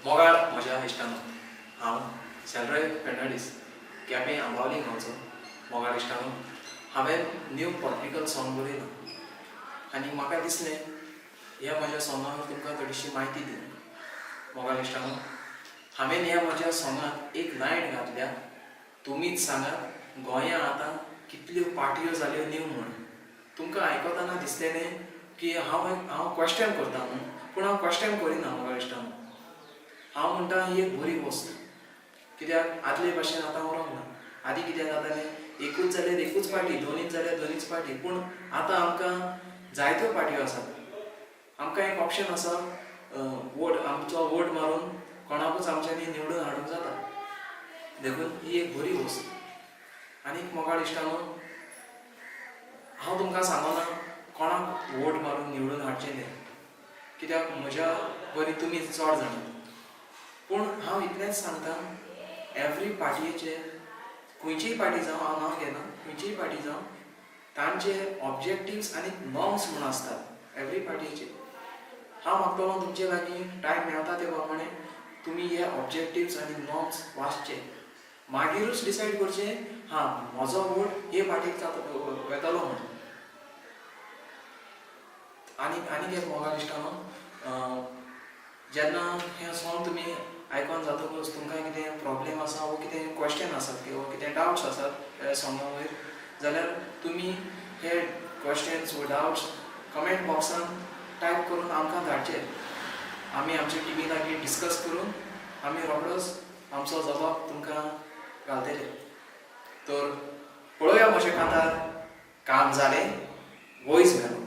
मोगाळ म्हज्या इश्टानो, हांव सेलरॉय फेर्नांडीस, केपें आंबावली गांवचो. मोगाळ इश्टानो, हांवें न्यू पॉलिटिकल सॉंग बरयलां आनी म्हाका दिसलें ह्या म्हज्या सॉंगार तुमकां थोडीशी म्हायती दिवं. मोगाळ इश्टानो, हांवें ह्या म्हज्या सॉंगांत एक लायन घातल्या, तुमीच सांगात गोंया आतां कितल्यो पार्टयो जाल्यो न्यू म्हूण. तुमकां आयकतना दिसतलें की हांव हांव क्वेश्चन करता म्हूण, पूण हांव क्वेश्चन करिना. मोगाळ इश्टानो, हांव म्हणटा ही एक बरी वस्त, कित्याक आदले भाशेन आतां उरोंक ना. आदीं कितें जातालें, एकूच जाल्यार एकूच पार्टी, दोनूच जाल्यार दोनूच पार्टी, पूण आतां आमकां जायत्यो पार्ट्यो आसात. आमकां एक ऑप्शन आसा, वोट, आमचो वोट मारून कोणाकूच आमच्यांनी निवडून हाडूंक जाता. देखून ही एक बरी वस्त. आनीक मोगाळ इश्टानो, हांव तुमकां सांगना कोणाक वोट मारून निवडून हाडचें तें, कित्याक म्हज्या बरी तुमी चड जाणात. पूण हांव इतलेंच सांगता, एवरी पार्टयेचे, खंयचीय पार्टी जावं, हांव नांव घेना, खंयचीय पार्टी जावं, तांचे ऑब्जेक्टिव्स आनी नॉर्म्स म्हूण आसतात एवरी पार्टयेचे. हांव मागतलो तुमचे लागीं, टायम मेळटा ते प्रमाणे तुमी हे ऑब्जेक्टिव्स आनी नॉर्म्स वाचचे, मागीरूच डिसायड करचें हां म्हजो वोट हे पार्टीक जाता वेतलो म्हूण. आनीक आनीक एक मोगाळ इश्टानो, जेन्ना हें सॉंग तुमी आयकोन जातकूच तुमकां कितें प्रॉब्लेम आसा वो कितें क्वेश्चन आसात किंवा कितें डावट्स आसात ह्या सॉंगा वयर जाल्यार तुमी हे क्वेश्चन्स वो डावट्स कमेंट बॉक्सान टायप करून आमकां धाडचे. आमी आमच्या टिमी लागीं डिस्कस करून आमी रोखडोच आमचो जबाब तुमकां घालतले. तर पळोवया म्हजें कांतार काम जालें वयज मेलो.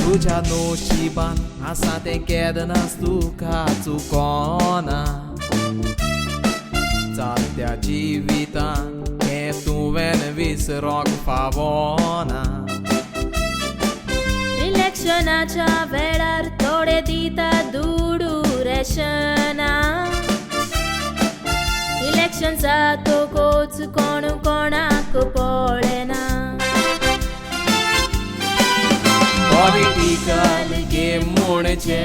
तुज्या नशिबान आसा तें केन्नाच तुका चुकोना. चालत्या जिवितान हें तुवें विसरोंक फावना. इलेक्शनाच्या वेळार थोडे दिता दुडू रेशना. इलेक्शन जातकूच कोण कोणाक पळयना. पॉलिटिकल गेम म्हणचे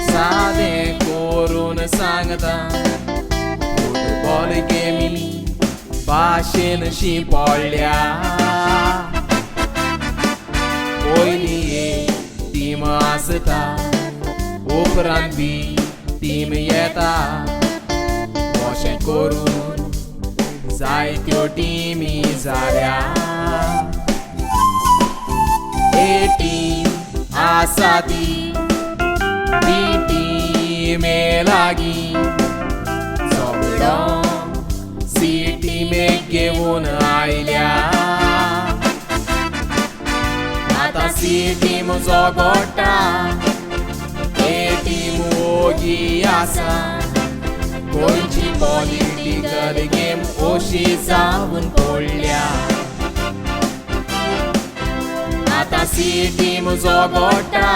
सादें करून सांगता, फुटबॉल गेमी भाशेन शी पडल्या. पयलीं एक टीम आसता, उपरांत बी टीम येता, अशें करून जायत्यो टिमी जाल्या. ए टीम आसा ती बी टिमे लागीं सगळो सी टिमेक घेवन आयल्या. आतां सी टीम झगडटा, ए टीम ओगी आसा. गोंयची पॉलिटिकल गेम अशी जावन पडल्या. आतां सी टीम झगडटा,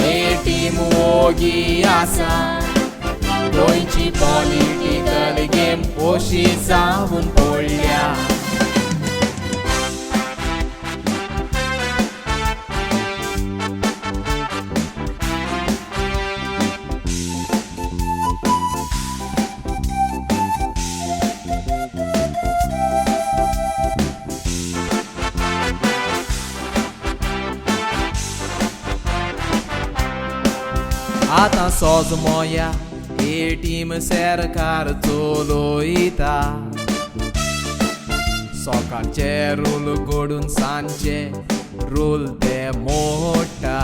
ए टीम ओगी आसा. गोंयची पॉलिटिकल गेम अशी जावन पडल्या. आतां सोजमोया ए टीम सरकार चलयता. सकाळचे रूल घडून सांजचे रूल ते मोडटा.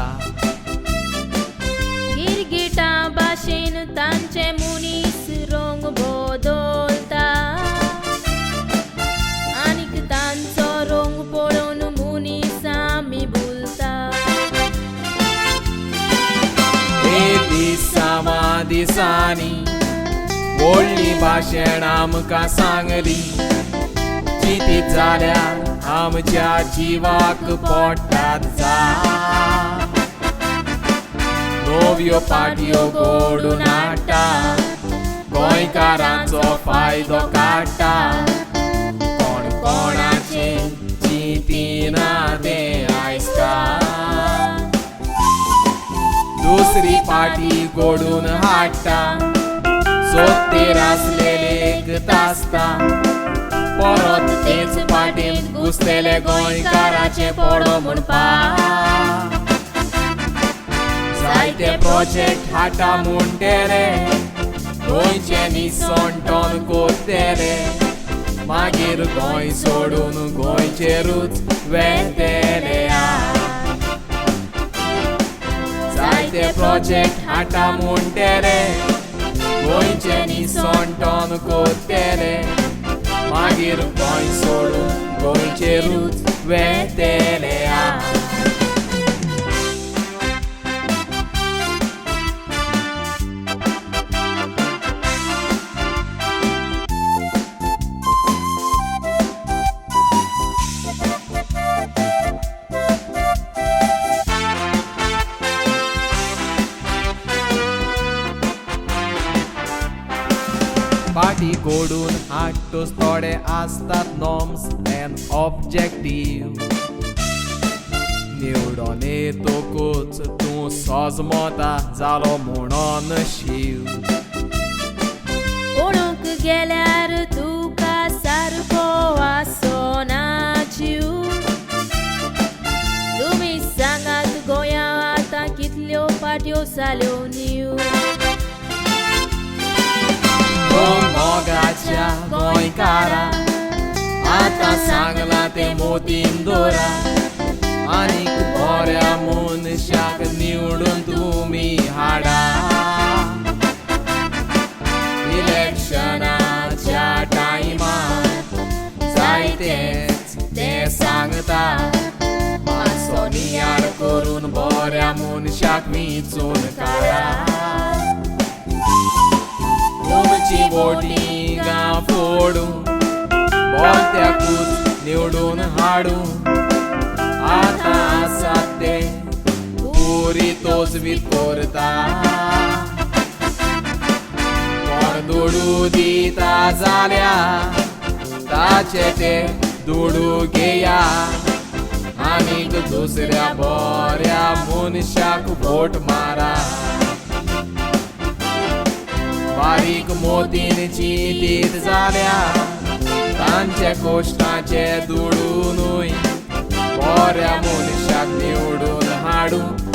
गिरगिटां भाशेन तांचे मनीस रंग बदलता, आनीक तांचो रंग पळोवन मनीस आमी भुलता. दिसांनी व्हडली भाशण आमकां सांगली चिंतीत जाल्यार आमच्या जिवाक पोटात जा नव्यो पाटयो घडून हाडटा गोंयकारांचो फायदो काडटा कोण कोणाचें चिंतिना तें आयजकाल दुसरी पाटी घडून हाडटा सोतेर आसलेले तासता परत तेच पाटीन घुसलेले गोंयकाराचे पडो म्हणपा जायते प्रोजेक्ट हाडटा म्हणटेले गोंयचे निसणटोन कोत्तेले मागीर गोंय सोडून गोंयचेरूच वेतेले जायते प्रोजेक्ट हाडटा म्हणटेले गोंयचे निसणटोन कोत्तेले मागीर गोंय सोडून गोंयचेरूच वेतेले. पाटी गोडून हाडटोच थोडे आसतात नॉर्म्स एन्ड ऑब्जेक्टीव निवडोन येतकूच तूं सोजमता जालो म्हणोन शीव पळोवंक गेल्यार तुका सारको आसना जीव. तुमी सांगात गोंया आतां कितल्यो पाट्यो जाल्यो न्यू. मोगाच्या गोंयकारा आतां सांगलां तें मोतीन दवरा आनीक बऱ्या मनशाक निवडून तुमी हाडा इलेक्शनाच्या टायमार जायतेच तें सांगता मातसो नियाळ करून बऱ्या मनशाक विंचून काडा तुमची वोटिंगां फोडून बोत्याकूच निवडून हाडून आतां आसा ते पुरी तोजवीत करता कोण दुडू दिता जाल्यार ताचे ते दुडू घेया आनीक दुसऱ्या बऱ्या मनशाक वोट मारा बारीक मोतीन चिंतीत जाल्यार तांचे कोश्टाचे दुडू न्हय बऱ्या मनशाक निवडून हाडूं